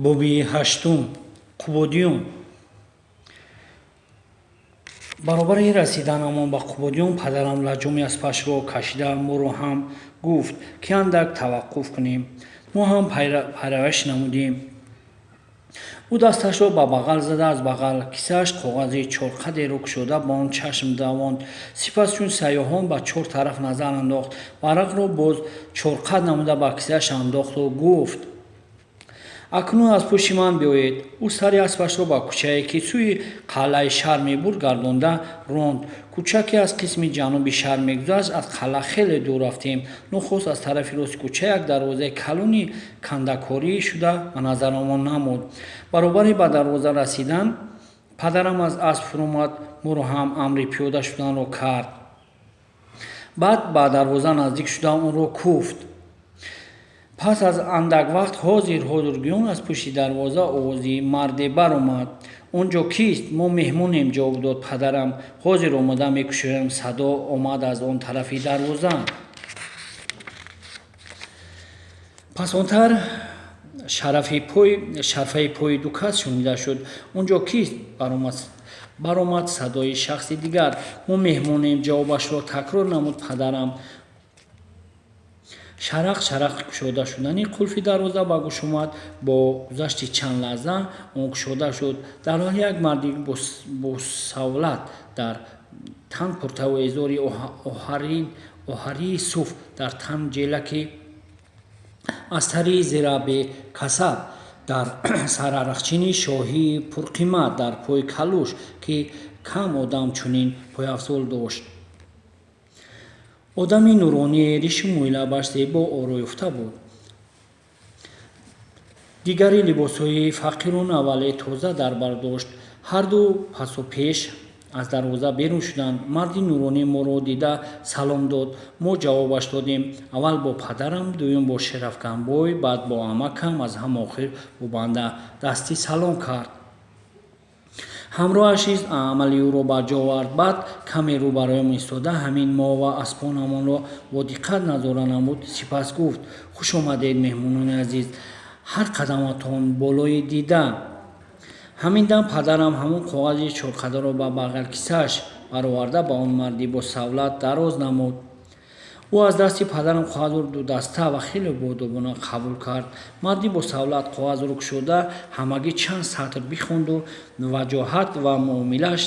Боби ҳаштум. Қубодиён. Баробари расиданамон ба Қубодиён падарам лаҷоми аспашро кашида моро ҳам гуфт, ки андак таваққуф кунем. Мо ҳам пайраваш намудем. Ӯ дасташро ба бағал зада, аз бағал кисааш коғази чорқадеро кушода, ба он чашм давонд. Сипас чун сайёҳон ба чор тараф назар андохт, варақро боз чорқад намуда ба кисааш андохту гуфт: «Акнун аз пушти ман биёед.» Ӯ сари аспашро ба кӯчае, ки сӯи қалъаи шаҳр мебурд, гардонда ронд. Кӯча, ки аз қисми ҷануби шаҳр мегузашт, аз қалъа хеле дур рафтем. Нохост аз тарафи рости кӯча як дарвозаи калони кандакорӣ шуда ба назарамон намуд. Баробари ба дарвоза расидан падарам аз асп фуромад, моро ҳам амри пиёда шуданро кард. Баъд ба дарвоза наздик шуда онро куфт. Пас аз андак вақт ҳозир ҳозиргӯён аз пушти дарвоза овози марде баромад. «Он ҷо кист?» «Мо меҳмонем», ҷавоб дод падарам. «Ҳозир омода мекушоем», садо омад аз он тарафи дарвоза. Пасонтар шарфаи пои ду кас шунида шуд. «Он ҷо кист?» Баромад садои шахси дигар. «Мо меҳмонем», ҷавобашро такрор намуд падарам. Шарақ шарақ кушода шудани қулфи дарвоза ба гӯш омад. Бо гузашти чанд лаҳза он кушода шуд. Дарҳол як марди босавлат, дар тан куртаву эзори оҳарии суф, дар тан ҷелаки аз тари зирабекасаб, дар сар арақчини шоҳии пурқимат, дар пой калуш, ки кам одам чунин пойафзол дошт. Одами нуроние, ришу мӯйлабаш зебо ороёфта буд. Дигари либосҳои фақирона, вале тоза дар бар дошт. Ҳарду пасу пеш аз дарвоза берун шуданд. Марди нуронӣ моро дида салом дод. Мо ҷавобаш додем. Аввал бо падарам, дуюм бо Шерафганбой, баъд бо амакам, аз ҳама охир бо банда дастӣ салом кард. Ҳамроҳаш низ амали ӯро ба ҷо овард. Баъд каме рӯ бароям истода, ҳамин мо ва аспонамонро бо диққат назора намуд. Сипас гуфт: «Хуш омадед, меҳмонони азиз, ҳар қадаматон болои дида.» Ҳамин дам падарам ҳамон коғази чорқадаро ба бағалкисааш бароварда, ба он марди босавлат дароз намуд. Ӯ аз дасти падарам коғазро дудаста ва хеле боодобона қабул кард. Марди босавлат коғазро кушода, ҳамагӣ чанд сатр бихонду ваҷоҳат ва муомилааш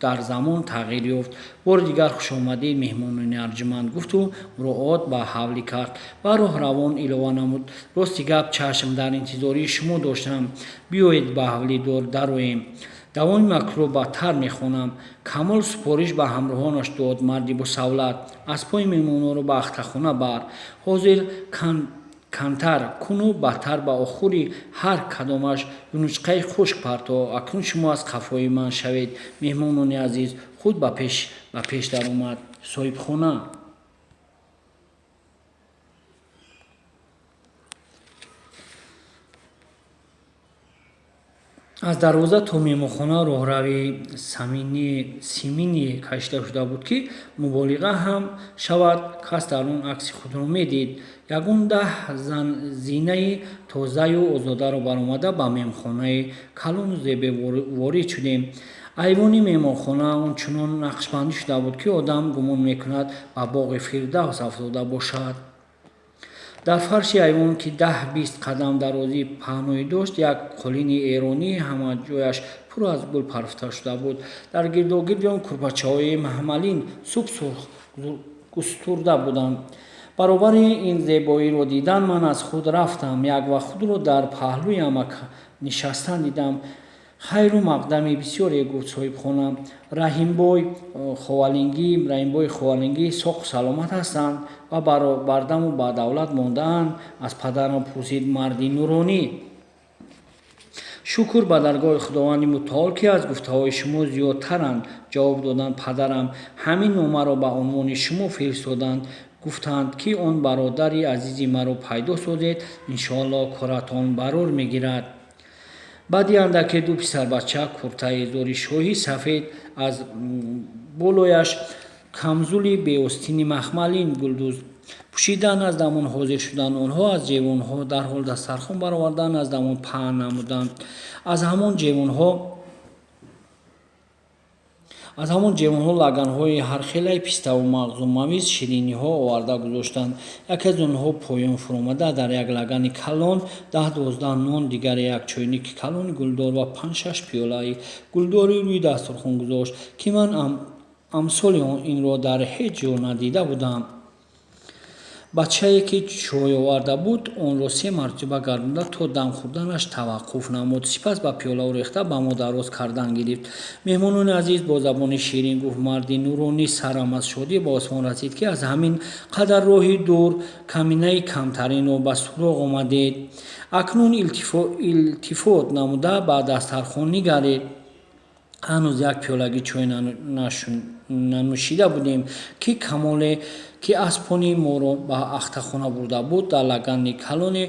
дар замон тағйир ёфт. «Бори дигар хушомадед, меҳмонони арҷманд», гуфту муроот ба ҳавлӣ кард ва роҳравон илова намуд: «Рости гап, чашм дар интизории шумо доштам. Биёед, ба ҳавлӣ дароем, давоми мактубро бадтар мехонам.» Камол супориш ба ҳамроҳонаш дод марди босавлат: «Аспҳои меҳмононро ба ахтахона бар. Ҳозир кантар куну бадтар ба охури ҳар кадомаш юнучқаи хушк парто. Акнун шумо аз қафои ман шавед, меҳмонони азиз.» Худ ба пеш даромад соҳибхона. Аз дарвоза то меҳмонхона роҳрави симине кашида шуда буд, ки муболиға ҳам шавад, кас дар он акси худро медид. Ягон 10 зинаи тозаю озодаро баромада, ба меҳмонхонаи калону зебо ворид шудем. Айвони меҳмонхона ончунон нақшбандӣ шуда буд, ки одам гумон мекунад, ба боғи Фирдавс афтода бошад. Дар фарши айвон, ки 10-20 қадам дарозии паҳноӣ дошт, як қолини эронӣ ҳама ҷояш пур аз гул парфта шуда буд. Дар гирдогирди он курпачаҳои маҳмалин субсурх густурда буданд. Баробари ин зебоиро дидан ман аз худ рафтам. Як вақт худро дар паҳлӯи амак нишастан дидам. «Хайру мақдами бисёре», гуфт соҳибхона. «Раҳимбои Ховалингӣ соқу саломат ҳастанд ва бардаму ба давлат мондаанд?» аз падарам пурсид марди нуронӣ. «Шукр ба даргоҳи Худованди мутаол, ки аз гуфтаҳои шумо зиёдтаранд», ҷавоб доданд падарам. «Ҳамин номаро ба унвони шумо фиристоданд. Гуфтанд, ки он бародари азизи маро пайдо созед, иншоаллоҳ коратон барор мегирад.» Баъди андаке ду писарбача куртаи эзори шоҳии сафед, аз болояш камзули беостини махмалин гулдӯз Пӯшида наздамон ҳозир шуданд. Онҳо аз ҷевонҳо дарҳол дастархон бароварда наздамон паҳн намуданд. Аз ҳамон ҷевонҳо лаганҳои ҳархелаи пиставу мағзу мавиз, шириниҳо оварда гузоштанд. Яке аз онҳо поён фуромада дар як лагани калон 10-12 нон, дигаре як чойники калони гулдор ва панҷ-шаш пиёлаи гулдорӣ рӯи дастурхон гузошт, ки ман амсоли инро дар ҳеҷ ҷо надида будам. Бачае, ки чой оварда буд, онро се маротиба гардонда то дам хӯрданаш таваққуф намуд. Сипас ба пиёлао рехта ба мо дароз кардан гирифт. «Меҳмонони азиз», бо забони ширин гуфт марди нуронӣ, «сарам аз шодӣ ба осмон расид, ки аз ҳамин қадар роҳи дур каминаи камтаринро ба суроғ омадед. Акнун илтифот намуда ба дастархон нигаред». Ҳанӯз як пиёлаги чой нанӯшида будем, ки Камоле, ки аспони моро ба ахтахона бурда буд, дар лагани калоне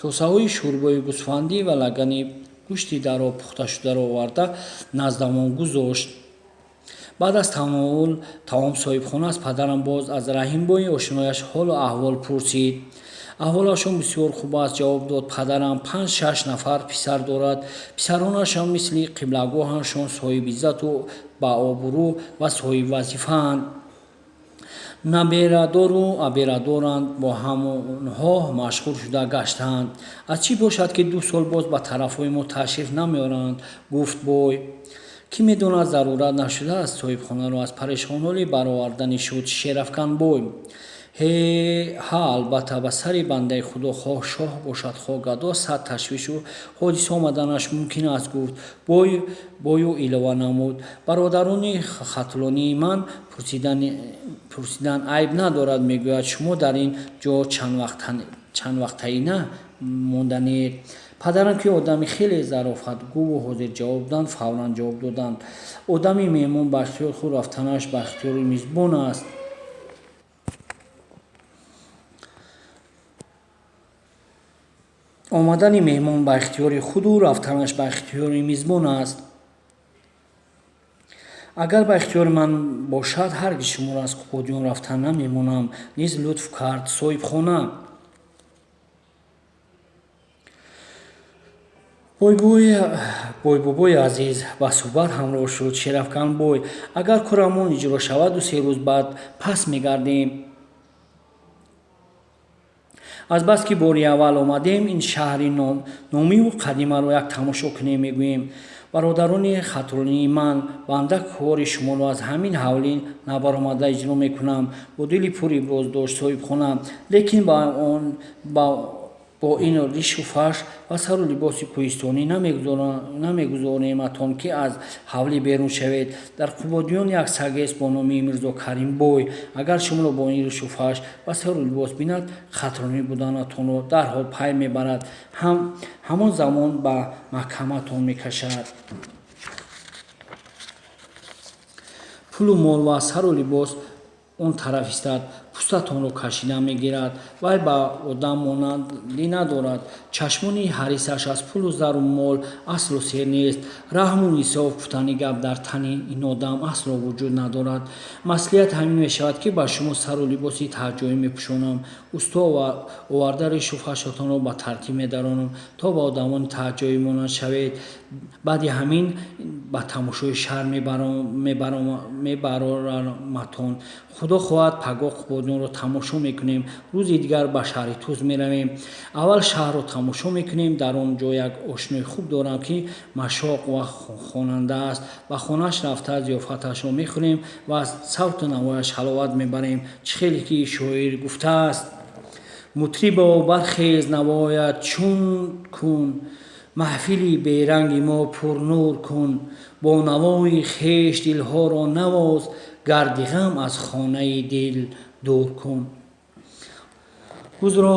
косаҳои шӯрбои гӯсфандӣ ва лагани гӯшти дар об пухташударо оварда наздамон гузошт. Баъд аз тановул таом соҳибхона аз падарам боз аз Раҳимбои ошинояш ҳолу аҳвол пурсид. «Аҳволашон бисёр хуб аст», ҷавоб дод падарам. «Панҷ-шаш нафар писар дорад. Писаронашам мисли қиблагоҳашон соҳибиззату баобрӯ ва соҳибвазифаанд. Наберадору аберадоранд, бо ҳамонҳо машғул шуда гаштаанд. Аз чӣ бошад, ки 2 сол боз ба тарафҳои мо ташриф намеоранд?» гуфт бой. «Кӣ медонад, зарурат нашудааст», соҳибхонаро аз парешонҳолӣ бароварданӣ шуд Шерафкан бой. «Ҳа, албатта, ба сари бандаи худо, хоҳ шоҳ бошад, хоҳ гадо, сад ташвишу ҳодиса омаданаш мумкин аст», гуфт бою илова намуд: «Бародарони хатлонии ман пурсидан айб надорад, мегӯяд, шумо дар ин ҷо чанд вақтаина монданиед?» Падарам, ки одами хеле зарофатгӯву ҳозирҷавоб буданд, фавран ҷавоб доданд: «Одами меҳмон ба ихтиёри худ, рафтанаш ба ихтиёри мизбон аст. Омадани меҳмон ба ихтиёри худу рафтанаш ба ихтиёри мизбон аст. Агар ба ихтиёри ман бошад, ҳаргиз шуморо аз Қубодиён рафтан намемонам», низ лутф кард соҳибхона. «Бойбобои азиз», ба суҳбат ҳамроҳ шуд Шерафкан бой, «агар корамон иҷро шавад, ду-се рӯз баъд пас мегардем. Азбаски бори аввал омадем, ин шаҳри номиву қадимаро як тамошо кунем мегӯем. Бародарони хатлонии ман, банда кори шуморо аз ҳамин ҳавлӣ набаромада иҷро мекунам», бо дили пур иброз дошт соҳибхона. «Лекин бо ин ришу фаш ва сару либоси кӯҳистонӣ намегузорематон, ки аз ҳавлӣ берун шавед. Дар Қубодиён як сагест бо номи Мирзо Каримбой. Агар шуморо бо ин ришу фаш ва сару либос бинад, хатлонӣ буданатонро дарҳол пай мебарад, ҳамон замон ба маҳкамаатон мекашад. Пулу мол ва сару либос он тараф истад, пӯстатонро кашида мегирад. Вай ба одам монандӣ надорад. Чашмони ҳарисаш аз пулу зару мол асло сер нест. Раҳму инсоф гуфтани гап дар тани ин одам асло вуҷуд надорад. Маслиҳат ҳамин мешавад, ки ба шумо сару либоси таҳҷоӣ мепӯшонам, усто оварда ришу фашатонро ба тартиб медаронам, то ба одамони таҳҷоӣ монанд шавед. Баъди ҳамин ба тамошои шаҳр мебарораматон. Худо хоҳад, пагоҳ Қубодиёнро тамошо мекунем. Рӯзи дигар ба шаҳри Тӯс меравем. Аввал шаҳрро тамошо мекунем. Дар он ҷо як ошинои хуб дорам, ки машоқ ва хонанда аст. Ба хонааш рафта зиёфаташро мехӯрем ва аз савту навояш ҳаловат мебарем. Чӣ хеле ки шоир гуфтааст: мутрибо, бархез, навоят чун кун, маҳфили беранги мо пурнур кун, бо навои хеш дилҳоро навоз, гарди ғам аз хонаи дил дур кун». Рӯзро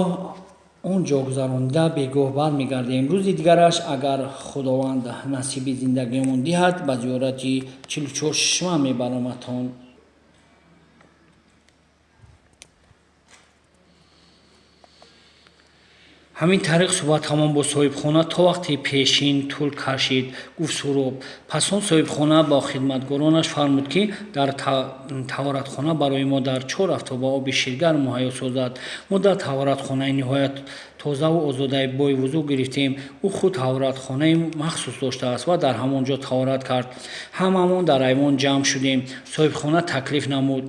он ҷо гузаронида, бегоҳ бармегардем. Рӯзи дигараш, агар Худованд насиби зиндагиамон диҳад, ба зиёрати 44 чашма мебароматон. Ҳамин тариқ суҳбатамон бо соҳибхона то вақти пешин тӯл кашид, гуфт Суҳроб. Пас он соҳибхона ба хидматгоронаш фармуд, ки дар таҳоратхона барои мо дар чор афтоба оби ширгарм муҳайё созад. Мо дар таҳоратхонаи ниҳоят тозаву озодаи бой вузӯ гирифтем. Ӯ худ таҳоратхонаи махсус доштааст ва дар ҳамон ҷо таҳорат кард. Ҳамамон дар айвон ҷамъ шудем. Соҳибхона таклиф намуд,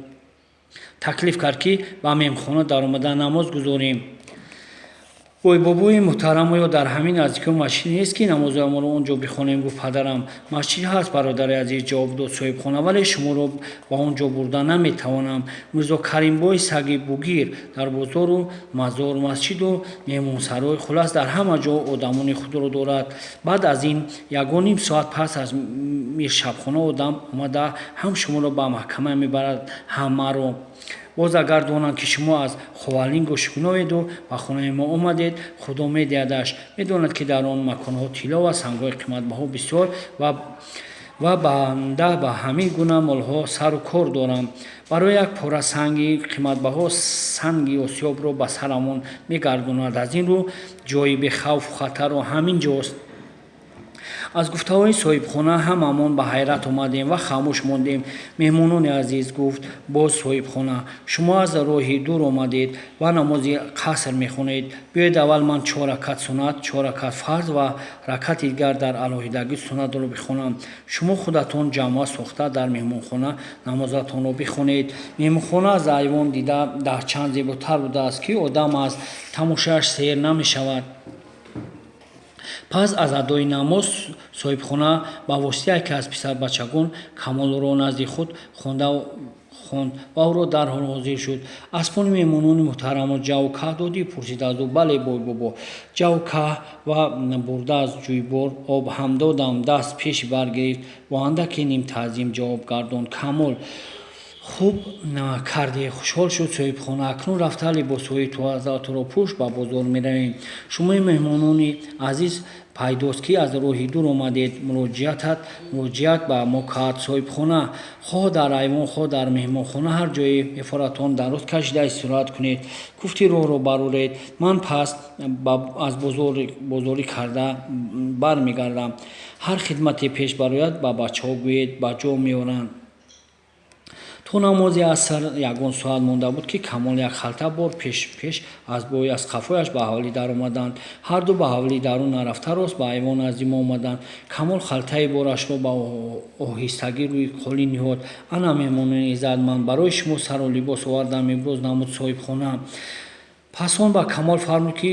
таклиф кард, ки ба меҳмонхона даромада намоз гузорем. Бой бобои муҳтарам, оё дар ҳамин наздикиҳо масҷид нест, ки намозҳоямонро он ҷо бихонем? Гуфт падарам. Масҷид ҳаст, бародари азиз, ҷавоб дод соҳибхона, вале шуморо ба он ҷо бурда наметавонам. Мирзо Каримбой саги бугир дар бозору мазор, масҷиду меҳмонсарой, хуллас, дар ҳама ҷо одамони худро дорад. Баъд аз ин ягон ним соат пас аз миршабхона одам омада ҳам шуморо ба маҳкама мебарад, ҳам маро. Боз агар донанд, ки шумо аз Ховалингу Шугноведу ба хонаи мо омадед, Худо медиҳадаш. Медонад, ки дар он маконҳо тилло ва сангҳои қиматбаҳо бисёр ва банда ба ҳамин гуна молҳо сару кор дорам. Барои як пора санги қиматбаҳо санги осиёбро ба сарамон мегардонад. Аз ин рӯ ҷои бехавфу хатарро ҳамин ҷост. Аз гуфтаҳои соҳибхона ҳамамон ба ҳайрат омадем ва хамӯш мондем. Меҳмонони азиз, гуфт боз соҳибхона, шумо аз роҳи дур омадед ва намози қаср мехонед. Биёед, аввал ман чор ракат суннат, чор ракат фарз ва ракати дигар дар алоҳидагӣ суннатро бихонам. Шумо худатон ҷамоа сохта дар меҳмонхона намозатонро бихонед. Меҳмонхона аз айвон дида даҳчанд зеботар будааст, ки одам аз тамошояш сер намешавад. Пас аз адои намоз соҳибхона ба воситаи яке аз писарбачагон Камолро назди худ хонда хонд ва ӯро дарҳол ҳозир шуд. Аспони меҳмонони муҳтарамро ҷаву каҳ додӣ? Пурсид аз ӯ. Бале, бой бобо, ҷаву каҳ ва бурда аз ҷӯйбор об ҳам додам, даст пеши бар гирифт, бо андаке нимтаъзим ҷавоб гардонд Камол. Хуб кардӣ, хушҳол шуд соҳибхона. Акнун рафта либосҳои тозаатро пӯш, ба бозор меравем. Шумои меҳмонони азиз пайдост, ки аз роҳи дур омадед, муроҷиат ба мо кард соҳибхона. Хоҳ дар айвон, хоҳ дар меҳмонхона, ҳар ҷое мефоратон дароз кашида истироҳат кунед, куфти роҳро бароред. Ман пас аз бозорӣ карда бармегардам. Ҳар хидмате пеш барояд, ба бачаҳо гӯед, ба ҷо меоранд. То намози аср ягон соат монда буд, ки Камол як халта бор пеш пеш аз бой аз қафояш ба ҳавлӣ даромаданд. Ҳарду ба ҳавлии дарун нарафта, рост ба айвон назди мо омаданд. Камол халтаи борашро ба оҳистагӣ рӯи қолин ниҳод. Ана, меҳмонони иззатманд, барои шумо сару либос овардам, иброз намуд соҳибхона. Пас он ба Камол фармуд, ки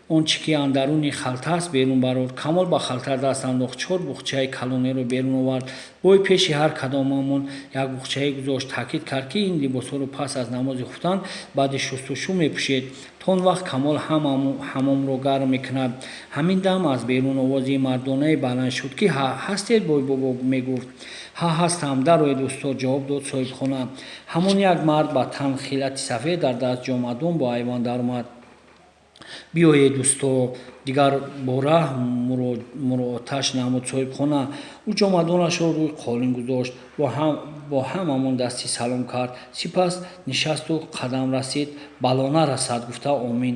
он чӣ ки андаруни халта аст, берун барор. Камол ба халта даст андохт, чор буғчаи калонеро берун овард. Бой пеши ҳар кадомамон як буғчае гузошт. Таъкид кард, ки ин либосҳоро пас аз намози хуфтан баъди шустушӯ мепӯшед. То он вақт Камол ҳамомро гарм мекунад. Ҳамин дам аз берун овози мардонае баланд шуд, ки ҳастед, бой бобо? Мегуфт. Ҳа, ҳастам, дароед, устод, ҷавоб дод соҳибхона. Ҳамон як мард ба тан хилати сафед, дар даст ҷомадон бо айвон даромад. Биёед, усто, дигар бора муроаташ намуд соҳибхона. Ӯ ҷомадонашро рӯи қолин гузошт, бо ҳамамон дасти салом кард, сипас нишасту қадам расид, бало нарасад, гуфта омин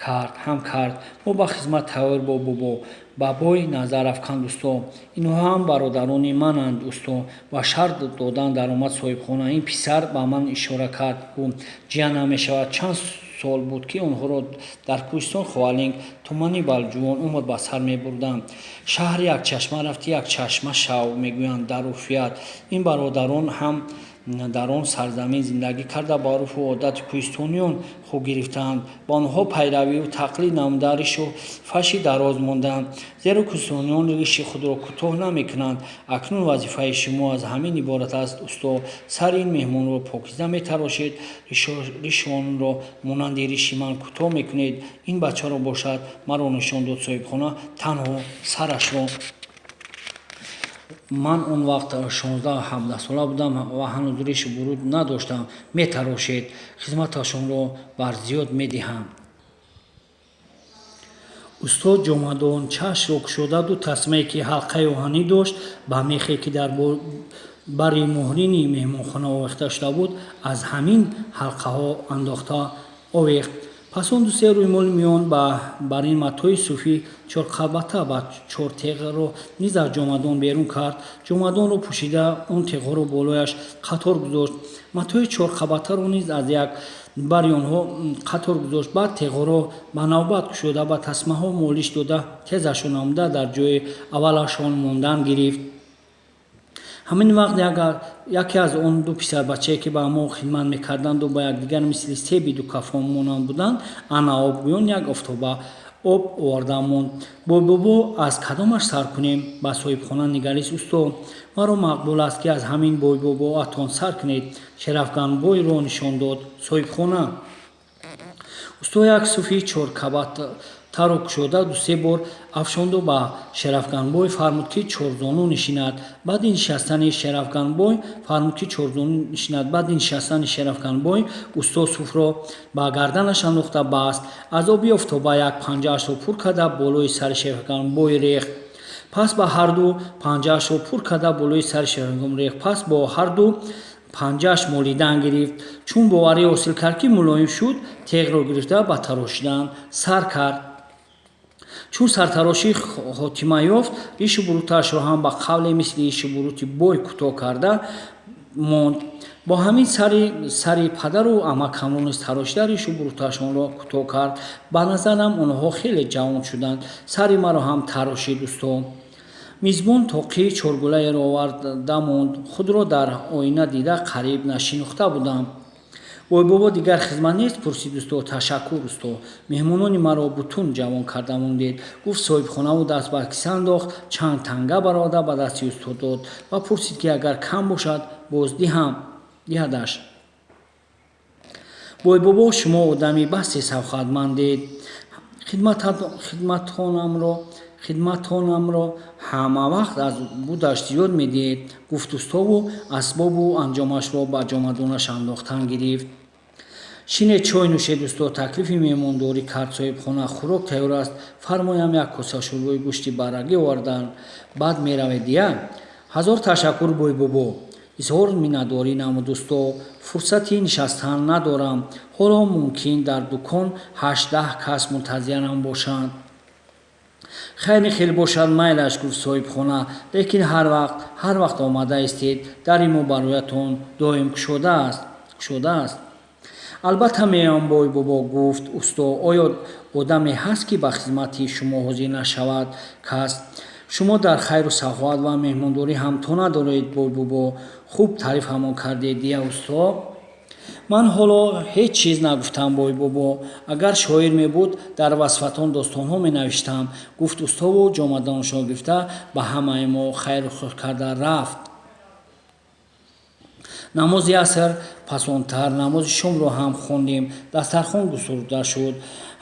кард ҳам кард. Мо ба хизмат тайёр, бо бобо, ба бой назар афканд усто. Инҳо ҳам бародарони мананд, усто, ба шарт додан даромад соҳибхона. Ин писар, ба ман ишора кард ӯ, ҷиян мешавад. Чанд сол буд, ки онҳоро дар кӯҳистон Ховалинг, тумани Балҷувон умр ба сар мебурдам. Шаҳри якчашма рафти, якчашма шав, мегӯянд дар урфият. Ин бародарон ҳам дар он сарзамин зиндагӣ карда, ба урфу одати кӯҳистониён хӯ гирифтаанд, ба онҳо пайравию тақлид намуда, ришу фаши дароз мондаанд, зеро кӯҳистониён риши худро кӯтоҳ намекунанд. Акнун вазифаи шумо аз ҳамин иборат аст, усто: сари ин меҳмонро покиза метарошед, ришонро монанди риши ман кӯтоҳ мекунед. Ин бачаро бошад, маро нишон дод соҳибхона, танҳо сарашро, ман он вақт 16-17 сола будам ва ҳанӯз ришу буруд надоштам, метарошед. Хизматашонро бар зиёд медиҳам. Устод ҷомадончаашро кушода, ду тасмае, ки ҳалқаи оҳанӣ дошт, ба мехе, ки дар бари муҳрини меҳмонхона овехта шуда буд, аз ҳамин ҳалқаҳо андохта овехт. Пас он ду-се рӯймоли миён бар ин матои суфи чорқабата ба чор теғро низ аз ҷомадон берун кард. Ҷомадонро пӯшида, он теғҳоро болояш қатор гузошт. Матои чорқабатаро низ аз як бари онҳо қатор гузошт. Баъд теғҳоро ба навбат кушода, ба тасмаҳо молиш дода, тезашон намуда, дар ҷои аввалашон мондан гирифт. Ҳамин вақт яке аз он ду писарбачае, ки ба мо хидмат мекарданду ба якдигар мисли себи дукафон монанд буданд, ана обгӯён як офтоба об оварда монд. Бойбобо, аз кадомаш сар кунем? Ба соҳибхона нигарист усто. Маро мақбул аст, ки аз ҳамин бойбобоатон сар кунед. Шерафганбойро нишон дод соҳибхона. Усто як суфи чоркабатаро кушода, ду-се бор афшонду ба Шерафганбой фармуд, ки чорзону нишинад. Баъди нишастани Шерафганбой фармуд, ки чорзону нишинад. Баъди нишастани Шерафганбой усто суфро ба гарданаш андохта баст. Аз оби офтоба як панҷаашро пур карда, болои сари Шерафганбой рехт. Пас ба ҳарду панҷаашро пур карда, болои сари Шерафганбой рехт. Пас бо ҳарду панҷааш молидан гирифт. Чун боварӣ ҳосил кард, ки мулоим шуд, теғро гирифта ба тарошидан сар кард. Чун сартарошӣ хотима ёфт, ришу буруташро ҳам ба қавле мисли ришу бурути бой кӯтоҳ карда монд. Бо ҳамин сари падару амакамро низ тарошида, ришу буруташонро кӯтоҳ кард. Ба назарам, онҳо хеле ҷавон шуданд. Сари маро ҳам тарошид усто. Мизбон тоқии чоргулаеро оварда монд. Худро дар оина дида, қариб нашинохта будам. Бойбобо, дигар хизмат нест? Пурсид усто. Ташаккур, усто, меҳмонони маро бутун ҷавон карда мондед, гуфт соҳибхонаву даст ба киса андохт, чанд танга бароварда, ба дасти усто дод ва пурсид, ки агар кам бошад, боз диҳам диҳадаш. Бойбобо, шумо одами басе саховатмандед. Хидматонамро ҳама вақт аз будаш зиёд медиҳед, гуфт устову асбобу анҷомашро ба ҷомадонаш андохтан гирифт. Шинед, чой нӯшед, усто, таклифи меҳмондорӣ кард соҳибхона. Хӯрок тайёр аст. Фармоям, як коса шӯрбои гӯшти баррагӣ овардан, баъд меравед, я? Ҳазор ташаккур, бойбобо, изҳор миннатдорӣ намуд усто. Фурсати нишастан надорам. Ҳоло мумкин дар дукон 8-10 кас мунтазирам бошанд. Хайри хел бошад, майлаш, гуфт соҳибхона. Лекин ҳар вақт омада истед, дари мо бароятон доим кушода аст. Албатта меоям, бойбобо, гуфт усто. Оё одаме ҳаст, ки ба хизмати шумо ҳозир нашавад кас? Шумо дар хайру саховат ва меҳмондорӣ ҳамто надоред, бойбобо. Хуб таърифамон кардед, дия, усто? Ман ҳоло ҳеҷ чиз нагуфтам, бойбобо. Агар шоир мебуд, дар васфатон достонҳо менавиштам, гуфт устову ҷомадонашро гирифта, ба ҳамаи мо хайру хуш карда рафт. Намози аср пасонтар намози шомро ҳам хондем. Дастархон густурда шуд.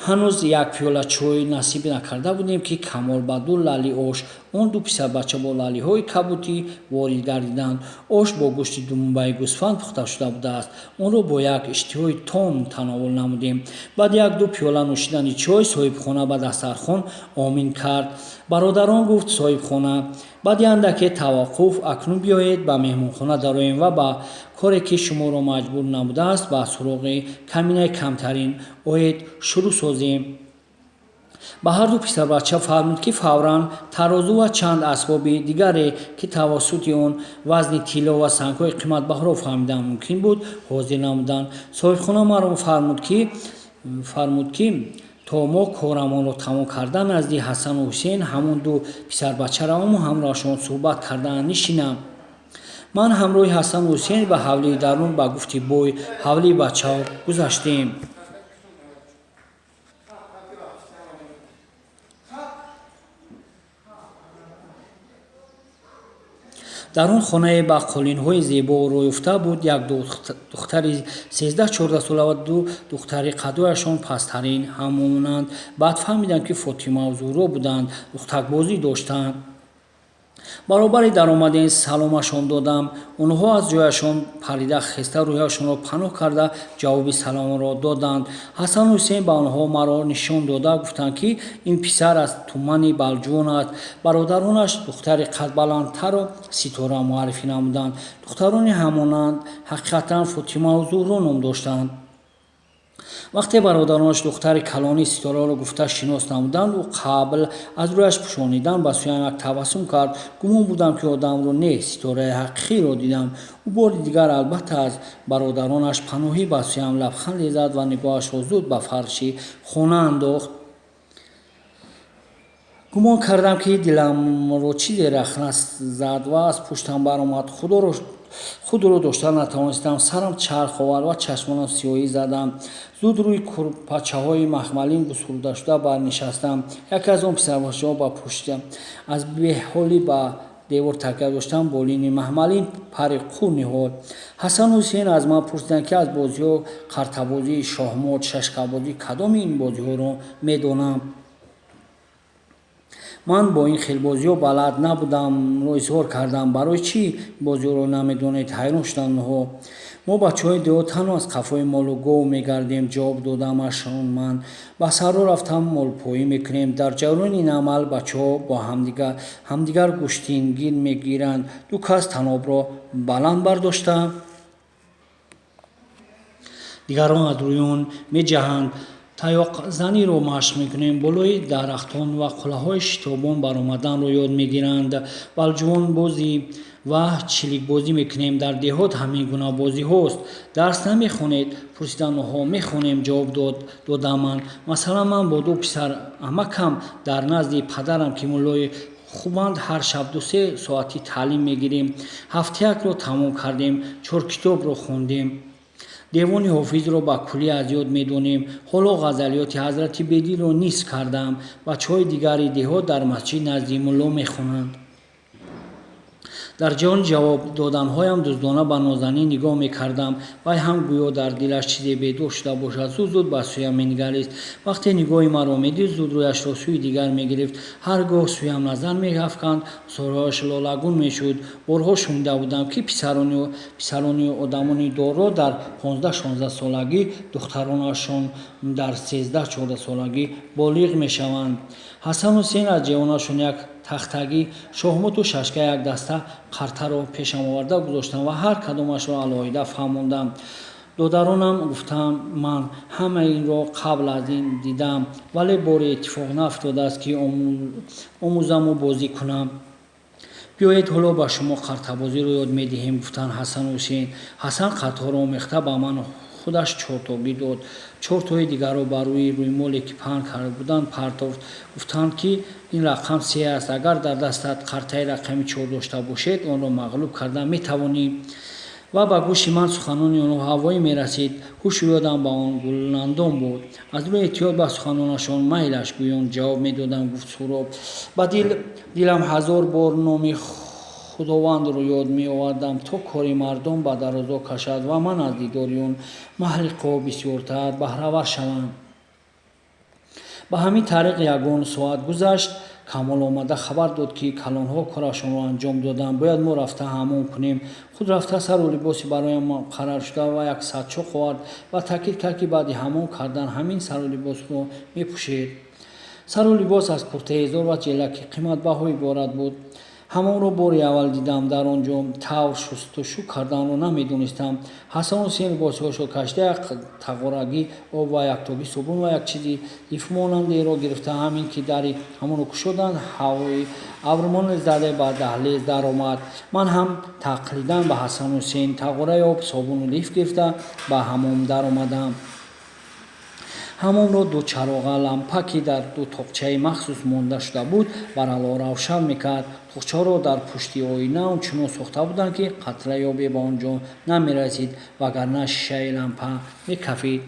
Ҳанӯз як пиёла чой насиб накарда будем, ки Камол ба ду лаъли ош, он ду писарбача бо лаълиҳои кабудӣ ворид гардиданд. Ош бо гӯшти думбаи гӯсфанд пухта шуда будааст. Онро бо як иштиҳои том тановул намудем. Баъди як-ду пиёла нӯшидани чой соҳибхона ба дастархон омин кард. Бародарон, гуфт соҳибхона баъди андаке таваққуф, акнун биёед, ба меҳмонхона дароем ва ба коре, ки шуморо маҷбур намудааст ба суроғи каминаи камтарин оед, шурӯъ созем. Ба ҳарду писарбача фармуд, ки фавран тарозу ва чанд асбоби дигаре, ки тавассути он вазни тилло ва сангҳои қиматбаҳоро фаҳмидан мумкин буд, ҳозир намуданд. Соҳибхона маро фармуд, ки то мо корамонро тамом карда, назди Ҳасану Ҳусейн, ҳамон ду писарбача, раваму ҳамроҳашон суҳбат карда нишинам. Ман ҳамроҳи Ҳасану Ҳусейн ба ҳавлии дарун, ба гуфти бой, ҳавлии бачаҳо гузаштем. Дар он хонае ба қолинҳои зебо ороёфта буд, як духтари 13-14 сола ва ду духтари қадояшон пасттарин ҳамонанд, баъд фаҳмидам, ки Фотимаву Зуҳро буданд, лухтакбозӣ доштанд. Баробари даромадем саломашон додам. Онҳо аз ҷояшон парида хеста, рӯяшонро паноҳ карда, ҷавоби саломро доданд. Ҳасану Ҳусейн ба онҳо маро нишон дода, гуфтанд, ки ин писар аз тумани Балҷувон аст. Бародаронаш духтари қадбаландтарро Ситора муаррифӣ намуданд. Духтарони ҳамонанд ҳақиқатан Фотимаву Зуҳро ном доштанд. Вақте бародаронаш духтари калони Ситораро гуфта шинос намуданд, ӯ қабл аз рӯяш пӯшонидан ба сӯям як табассум кард. Гумон будам, ки одамро не, ситораи ҳақиқиро дидам. Ӯ бори дигар, албатта аз бародаронаш паноҳӣ, ба сӯям лабханде зад ва нигоҳашро зуд ба фарши хона андохт. Гумон кардам, ки диламро чизе рахна зад ва аз пуштам баромад. Худро дошта натавонистам. Сарам чарх овард ва чашмонам сиёҳӣ заданд. Зуд рӯи курпачаҳои махмалин густурдашуда барнишастам. Яке аз он писарбачаҳо ба пушти аз беҳолӣ ба девор такя доштан болини махмалин пари қур ниҳод. Ҳасану Ҳусейн аз ман пурсиданд, ки аз бозиҳо қартабозӣ, шоҳмот, шашкабозӣ, кадоми ин бозиҳоро медонам. Ман бо ин хел бозиҳо балад набудамро изҳор кардам. Барои чӣ бозиҳоро намедонед? Ҳайрон шуданд онҳо. Мо бачаҳои деҳот танҳо аз қафои молу гов мегардем, ҷавоб додамашон ман. Ба саҳро рафтам, молпоӣ мекунем. Дар ҷараёни ин амал бачаҳо бо ҳамдигар гӯштингир мегиранд. Ду кас танобро баланд бардошта, дигарон аз рӯи он меҷаҳанд. Таёқзаниро машқ мекунем. Болои дарахтон ва қуллаҳои шитобон баромаданро ёд мегиранд. Балҷувонбозӣ ва чиликбозӣ мекунем. Дар деҳот ҳамин гуна бозиҳост. Дарс намехонед? Пурсиданд онҳо. Мехонем, ҷавоб додам ман. Масалан, ман бо ду писарамакам дар назди падарам, ки муллои хубанд, ҳар шаб 2-3 соатӣ таълим мегирем. Ҳафтаякро тамом кардем, чор китобро хондем. Девони Ҳофизро ба куллӣ аз ёд медонем. Ҳоло ғазалиёти ҳазрати Бедилро нисф кардам. Бачаҳои дигари деҳот дар масҷид назди мулло мехонанд. Дар ҷараёни ҷавоб доданҳоям дуздона ба Нозанин нигоҳ мекардам. Вай ҳам гӯё дар дилаш чизе бедор шуда бошад, зуд-зуд ба сӯям менигарист. Вақте нигоҳи маро медид, зуд рӯяшро сӯи дигар мегирифт. Ҳар гоҳ сӯям назар меафканд, рухсорааш лолагун мешуд. Борҳо шунида будам, ки писарони одамони доро дар 15-16 солагӣ, духтаронашон дар 13-14 солагӣ болиғ мешаванд. Ҳасану Ҳусейн аз ҷевонашон як тахтагӣ шоҳмоту шашка, як даста қартаро пешам оварда гузоштанд ва ҳар кадомашро алоҳида фаҳмондам. Додаронам, гуфтам ман, ҳамаи инро қабл аз ин дидам, вале боре иттифоқ наафтодааст, ки омӯзаму бозӣ кунам. Биёед, ҳоло ба шумо қартабозиро ёд медиҳем, гуфтанд Ҳасану Ҳусейн. Ҳасан қартҳоро омехта ба ман худаш чортогӣ дод. Чортои дигарро ба рӯи рӯймоле, ки паҳн карда буданд, партофт. Гуфтанд, ки ин рақам се аст. Агар дар дастат қартаи рақами чор дошта бошед, онро мағлуб карда метавонӣ. Ва ба гӯши ман суханони онҳо ҳавоӣ мерасид. Ҳушу ёдам ба он гуландом буд. Аз рӯи эҳтиёт ба суханонашон майлаш гӯён ҷавоб медодам, гуфт Суҳроб. Ба дилам ҳазор бор номи Худовандро ёд меовардам, то кори мардум ба дарозо кашад ва ман аз дидори он маҳлиқҳо бисёртар баҳравар шавам. Ба ҳамин тариқ ягон соат гузашт. Камол омада хабар дод, ки калонҳо корашонро анҷом доданд, бояд мо рафта ҳамом кунем. Худ рафта сару либоси бароям муқарраршуда ва як садчоқ овард ва таъкид кард, ки баъди ҳамом кардан ҳамин сару либосро мепӯшед. Сару либос аз куртаезор ва ҷелаки қиматбаҳо иборат буд. Ҳамомро бори аввал дидам. Дар он ҷо тавр шустушу карданро намедонистам. Ҳасану Ҳусейн либосҳояшро кашида, як тағорагӣ об ва яктогӣ собун ва як чизи лифмонандеро гирифта, ҳамин ки дари ҳамонро кушоданд, ҳавои абрмоне зада ба даҳлез даромад. Ман ҳам тақлидан ба Ҳасану Ҳусейн тағораи об, собуну лиф гирифта, ба ҳамом даромадам. Ҳамомро ду чароға лампа, ки дар ду тоқчаи махсус монда шуда буд, барало равшан мекард. Тоқчаҳоро дар пушти оина ончунон сохта буданд, ки қатраи обе ба он ҷо намерасид, вагарна шишаи лампа мекафид.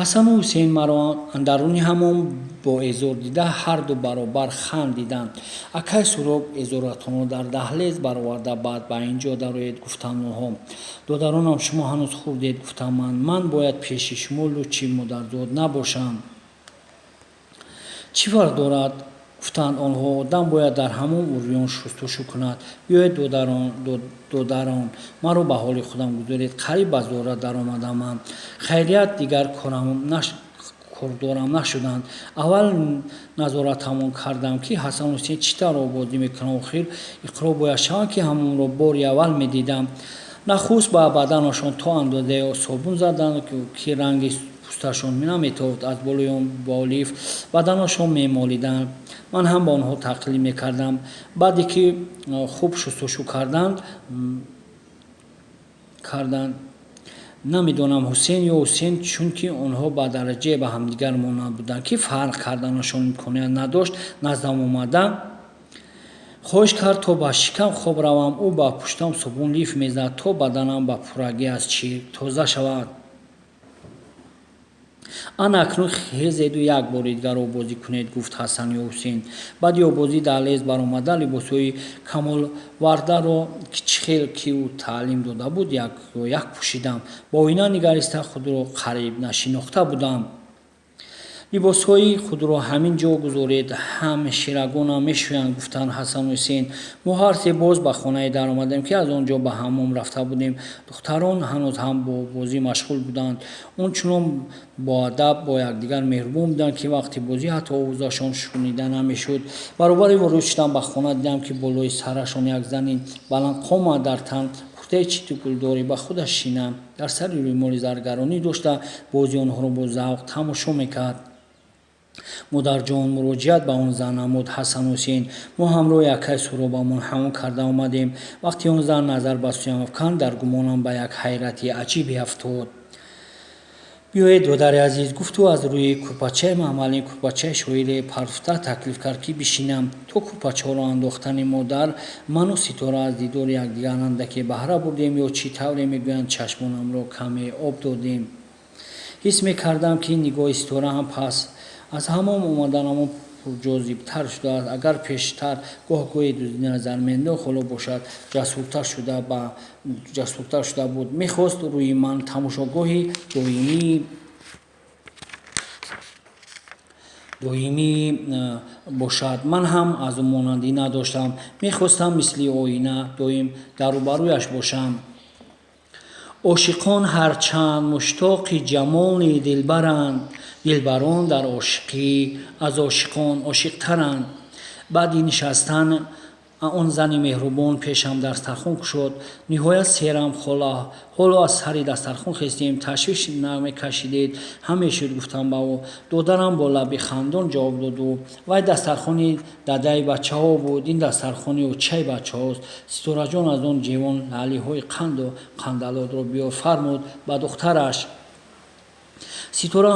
Ҳасану Ҳусейн маро андаруни ҳамом бо эзор дида, ҳарду баробар хандиданд. Акай Суҳроб, эзоратонро дар даҳлез бароварда, баъд ба ин ҷо дароед, гуфтанд онҳо. Додаронам, шумо ҳанӯз хурдед, гуфтам ман. Ман бояд пеши шумо лучи модарзод набошам. Чӣ фарқ дорад, гуфтанд онҳо, одам бояд дар ҳамом урён шустушу кунад. Биёед, додарон, маро ба ҳоли худам гузоред. Қариб ба зора даромадам ман. Хайрият, дигар кордорам нашуданд. Аввал назоратамон кардам, ки Ҳасану Ҳусейн чӣ тавр оббозӣ мекунанд. Охир иқрор бояд шаванд, ки ҳамонро бори аввал медидам. Нахуст ба баданашон то андозае собун заданд, ки ранги пӯсташон наметофт, аз болои он бо лиф баданашон мемолиданд. Ман ҳам ба онҳо тақлид мекардам. Баъде ки хуб шустушӯ карданд, намедонам, Ҳусейн ё Ҳусен, чунки онҳо ба дараҷае ба ҳамдигар монанд буданд, ки фарқ карданашон имконият надошт, наздам омада хоҳиш кард, то ба шикам хоб равам. Ӯ ба пуштам собун лиф мезад, то баданам ба пуррагӣ аз чирк тоза шавад. Ана акнун хезеду як бори дигар оббозӣ кунед, гуфт Ҳасан ё Ҳусейн. Баъди оббозӣ даҳлез баромада, либосҳои камолвардаро, ки чӣ хел ки ӯ таълим дода буд, якояк пӯшидам. Ба оина нигариста, худро қариб нашинохта будам. Либосҳои худро ҳамин ҷо гузоред, ҳамширагонам мешӯянд, гуфтанд Ҳасану Ҳусейн. Мо ҳар се боз ба хонае даромадем, ки аз он ҷо ба ҳаммом рафта будем. Духтарон ҳанӯз ҳам бо бозӣ машғул буданд. Он чунон боадаб, бо якдигар меҳрубон буданд, ки вақти бозӣ ҳатто овозашон шунида намешуд. Баробари ворид шудан ба хона, дидам, ки болои сарашон як зани баландқомат дар тан куртаи читу гулдорӣ, ба худаш шина, дар сари рӯймоли заргаронӣ дошта, бозии онҳоро бо завқ тамошо мекард. Модарҷон, муроҷиат ба он зан намуд Ҳасану Ҳусейн, мо ҳамроҳи акай Суробамон ҳамон карда омадем. Вақте он зан назар ба сӯям афканд, дар гумонам ба як ҳайрати аҷибе афтод. Биёед, додари азиз, гуфту аз рӯи курпачаи маъмалин курпачаи шоире партофта таклиф кард, ки бишинам. То курпачаҳоро андохтани модар, ману Ситора аз дидори якдигар андаке баҳра бурдем ё чӣ тавре мегӯянд, чашмонамро каме об додем. Ҳис мекардам, ки нигоҳи Ситора ҳам пас аз ҳамом омаданамон пурҷозибтар шудааст. Агар пештар гоҳ-гоҳе дуздӣ назар меандохт, ҳоло бошад, ҷасуртар шуда буд. Мехост рӯи ман тамошогоҳи доимӣ бошад. Ман ҳам аз ӯ монандӣ надоштам. Мехостам мисли оина доим дар рӯбарӯяш бошам. Ошиқон ҳарчанд муштоқи ҷамоли дилбаранд, дилбарон дар ошиқӣ аз ошиқон ошиқтаранд. Баъди нишастан он зани меҳрубон пешам дастархон кушод. Ниҳоят серам, хола. Ҳоло аз сари дастархон хестем. Ташвиш намекашидед ҳам мешуд, гуфтам ба ӯ. Додарам, бо лаби хандон ҷавоб дод ӯ. Вай дастархони дадаи бачаҳо буд, ин дастархони очаи бачаҳост. Ситораҷон аз он ҷевон лаълиҳои қанду қандалотро биёр фармуд ба духтараш. Ситора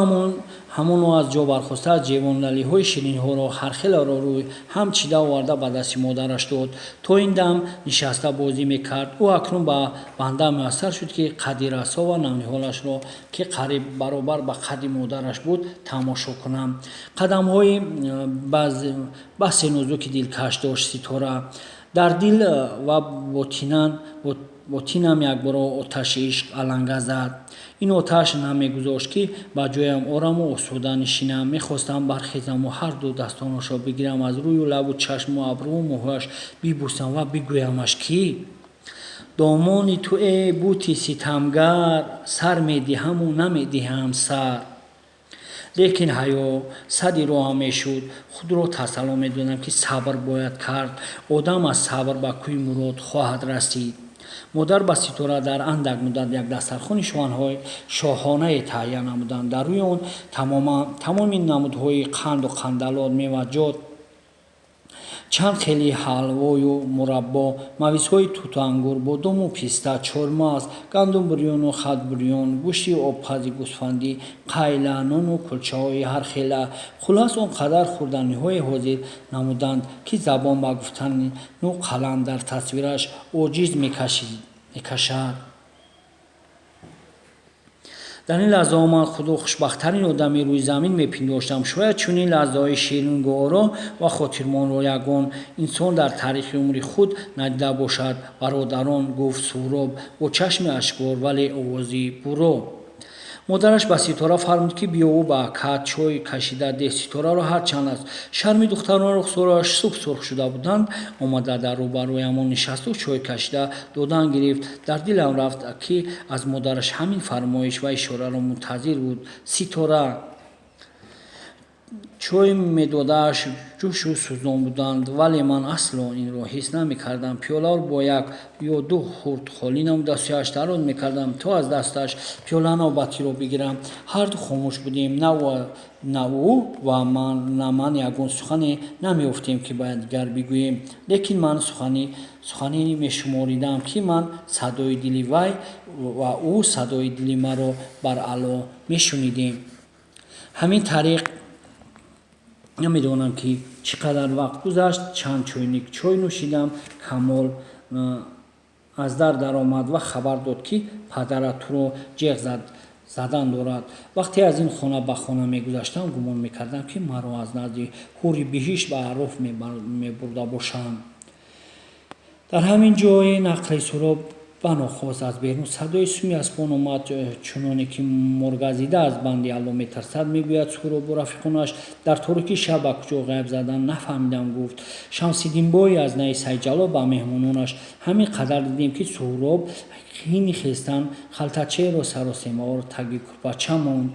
ҳамоно аз ҷо бархоста, аз ҷевон лалиҳои шириниҳоро ҳархеларо рӯй ҳам чида оварда, ба дасти модараш дод. То ин дам нишаста бозӣ мекард. Ӯ акнун ба банда муяссар шуд, ки қадди расо ва навниҳолашро, ки қариб баробар ба қадди модараш буд, тамошо кунам. Қадамҳои басе нозуки дилкаш дошт Ситора. Дар дил ва ботинам якбора оташи ишқ аланга зад. Ин оташ намегузошт, ки ба ҷоям ораму осуда нишинам. Мехостам бархезаму ҳарду дастонашро бигирам, аз рӯю лабу чашму абрӯву мӯҳояш бибӯсам ва бигӯямаш, ки домони ту, э бути ситамгар, сар медиҳаму намедиҳам сар. Лекин ҳаё сади роҳам мешуд. Худро тасалло медодам, ки сабр бояд кард, одам аз сабр ба кӯи мурод хоҳад расид. Модар ба Ситора дар андак муддат як дастархони шоҳонае таҳия намуданд. Дар рӯи он тамоми намудҳои қанду қандалот, меваҷот, чанд хели ҳалвою мураббо, мавизҳои туту ангур, бодому писта, чормағз, гандумбурёну хатбурён, гӯшти обпази гӯсфандӣ, қайла, нону кулчаҳои ҳархела, хулас, он қадар хӯрданиҳое ҳозир намуданд, ки забон ба гуфтану қалам дар тасвираш оҷиз мекашад. Дар ин лаҳзаҳо ман худро хушбахттарин одами рӯи замин мепиндоштам. Шояд чунин лаҳзаҳои ширингуворо ва хотирмонро ягон инсон дар таърихи умри худ надида бошад. Бародарон, гуфт Суҳроб бо чашми ашкбор, вале овози буро. Модараш ба Ситора фармуд, ки биёву ба акаат чой кашида деҳ. Ситораро ҳарчанд аз шарми духтарон рухсорааш суб сурх шуда буданд, омада дар рӯбарӯямон нишасту чой кашида додан гирифт. Дар дилам рафт, ки аз модараш ҳамин фармоиш ва ишораро мунтазир буд. Ситора Чойи медодааш ҷӯшу сӯзон буданд, вале ман асло инро ҳис намекардам. Пиёларо бо як ё ду хурт холӣ намуда, сӯяш дароз мекардам, то аз дасташ пиёла навбатиро бигирам. Ҳарду хомӯш будем. На ӯ ва на ман ягон сухане намеёфтем, ки ба якдигар бигӯем. Лекин ман сухане мешуморидам, ки ман садои дили вай ва ӯ садои дили маро баръало мешунидем. Ҳамин тариқ намедонам, ки чӣ қадар вақт гузашт. Чанд чойник чой нӯшидам. Камол аз дар даромад ва хабар дод, ки падарат туро ҷеғ задан дорад. Вақте аз ин хона ба хона мегузаштам, гумон мекардам, ки маро аз назди ҳури биҳишт ба аъроф мебурда бошанд. Дар ҳамин ҷои нақли Суҳроб банохост аз берун садои суми аспон омад, чуноне ки моргазида аз банди Алло метарсад, мегӯяд Суҳробу рафиқонаш дар торикии шаб ба куҷо ғайб задан, нафаҳмидам, гуфт Шамсиддинбой аз наи Сайдҷалол ба меҳмононаш. Ҳамин қадар дидем, ки Суҳроб ҳини хестан халтачаеро саросемавор таги курпача монд.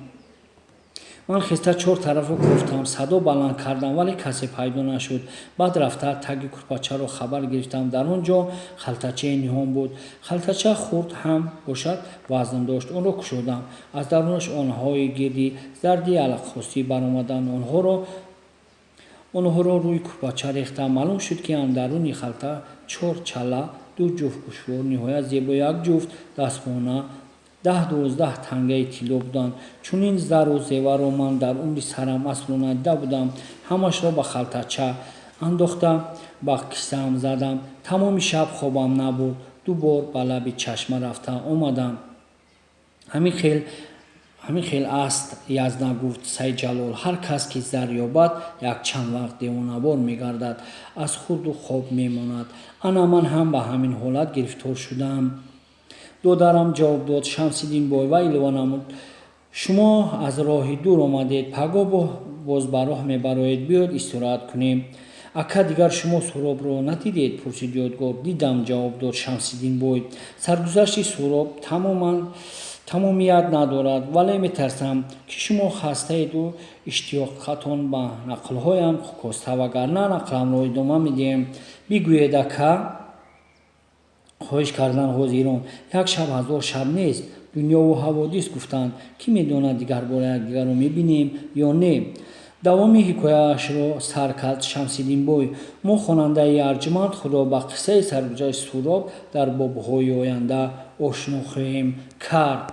Ман хеста чор тарафро кофтам, садо баланд кардам, вале касе пайдо нашуд. Баъд рафта таги курпачаро хабар гирифтам. Дар он ҷо халтачаи ниҳон буд. Халтача хурд ҳам бошад, вазн дошт. Онро кушодам. Аз дарунаш онҳои гирди зарди алақхостӣ баромаданд. Онҳоро рӯи курпача рехтам. Маълум шуд, ки андаруни халта чор чала, ду ҷуфт гӯшвор ниҳоят зебо, як ҷуфт дастмона, 10-12 тангаи тилло буданд. Чунин зару зеварро ман дар умри сарам асло надида будам. Ҳамашро ба халтача андохта, ба кисаам задам. Тамоми шаб хобам набурд. Ду бор ба лаби чашма рафта омадам. Ҳамин хел аст, язна, гуфт Сайдҷалол. Ҳар кас ки зар ёбад, якчанд вақт девонавор мегардад, аз хурду хоб мемонад. Ана ман ҳам ба ҳамин ҳолат гирифтор шудам. Додарам, ҷавоб дод Шамсиддинбой ва илова намуд: шумо аз роҳи дур омадед, пагоҳ боз ба роҳ мебароед, биёед, истироҳат кунем. Ака, дигар шумо Суҳробро надидед? Пурсид Ёдгор. Дидам, ҷавоб дод Шамсиддинбой. Саргузашти Суҳроб тамоман тамомият надорад, вале метарсам, ки шумо хастаеду иштиёқатон ба нақлҳоям коста, вагарна нақламро идома медиҳем. Бигӯед, ака, хоҳиш кардан ҳозирон. Як шаб ҳазор шаб нест. Дунёву ҳаводис гуфтанд. Кӣ медонад, дигар бора якдигарро мебинем ё не? Давоми ҳикояашро сар кард Шамсиддинбой. Мо хонандаи арҷманд худро ба қиссаи саргузашти Суҳроб дар бобҳои оянда ошно хоҳем кард.